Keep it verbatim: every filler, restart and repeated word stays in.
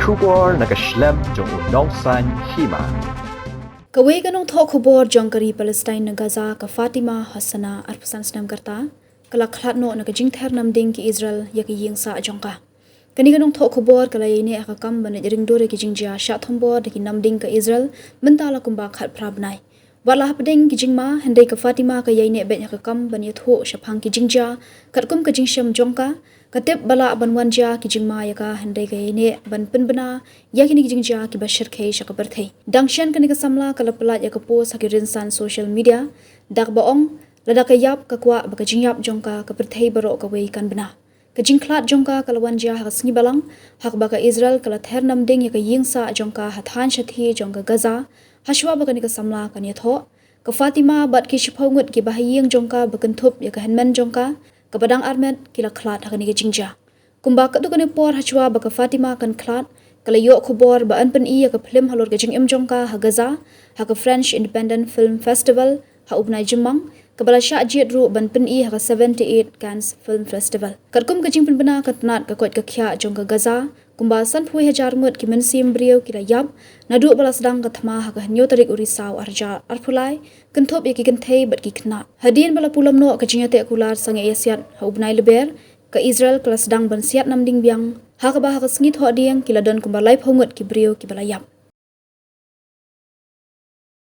Khubor na ka shlem jong u nongsaiñ hima. Kawei ka nongthoh khubor jong ka ri Palestine na Gaza, ka Fatima Hossana, arphew san snem ka rta, ka la khlad noh na ka jingther namding ki Israel ïa ka ïing sah jong ka. Kane ka nongthoh khubor ka la ïaineh ha ka kam ban leit ring dur ïa ki jingjia shah thombor da ki namding ka Israel mynta la kumba khatphra bnai. Wat la hapdeng ki jingma, hynrei ka Fatima ka ïaineh beit ha ka kam ban ïathuh shaphang ki jingjia katkum ka jingshem jong ka, ka tip ba lah ban wan jia ki jingma ïa ka, hynrei ka ïaineh ban pynbna ïa kine ki jingjia kiba shyrkhei sha ka pyrthei. Dang shen kane ka samla ka la pyllait ïa ka post ha ki rynsan social media da kaba ong, lada ka ïap, ka kwah ba ka jingïap jong ka, ka pyrthei baroh kawei kan bna. Ka jingkhlad jong ka ka la wan jia ha ka sngi Balang, ha kaba ka Israel ka la ther namding ïa ka ïing sah jong ka ha thaiñ shathie jong ka Gaza, hashwa ba kane ka samla kan ïathoh. Ka Fatima bad ki shiphew ngut kiba ha ïing jong ka ba kynthup ïa ka hynmen jong ka, kaba dang armet, ki la khlad ha kane ka jingjia. Kumba katto katne por hashwa ba ka Fatima kan khlad, ka la ïoh khubor ba yn pyni ïa ka phlim halor ka jingim jong ka ha Gaza, ha ka French Independent Film Festival ha u bnai Jymmang, kaba la shah jied ruh ban pyni ha ka seventy-eight Cannes Film Festival. Katkum ka jingpynbna ka tnat ka koit ka khiah jong ka Gaza, kumba sanphew hajar ngut ki mynsiem briew ki la ïap naduh ba la sdang ka thma ha ka hynñiew tarik u Risaw arhajar arphew lai, kynthup ïa ki kynthei bad ki khynnah. Hadien ba la pulom noh ka jingïateh kular sangeh ïasiat ha u bnai Lber, ka Israel ka la sdang ban siat namding biang, ha kaba ha ka sngi Thohdieng ki la don kumba laiphew ngut ki briew kiba la ïap.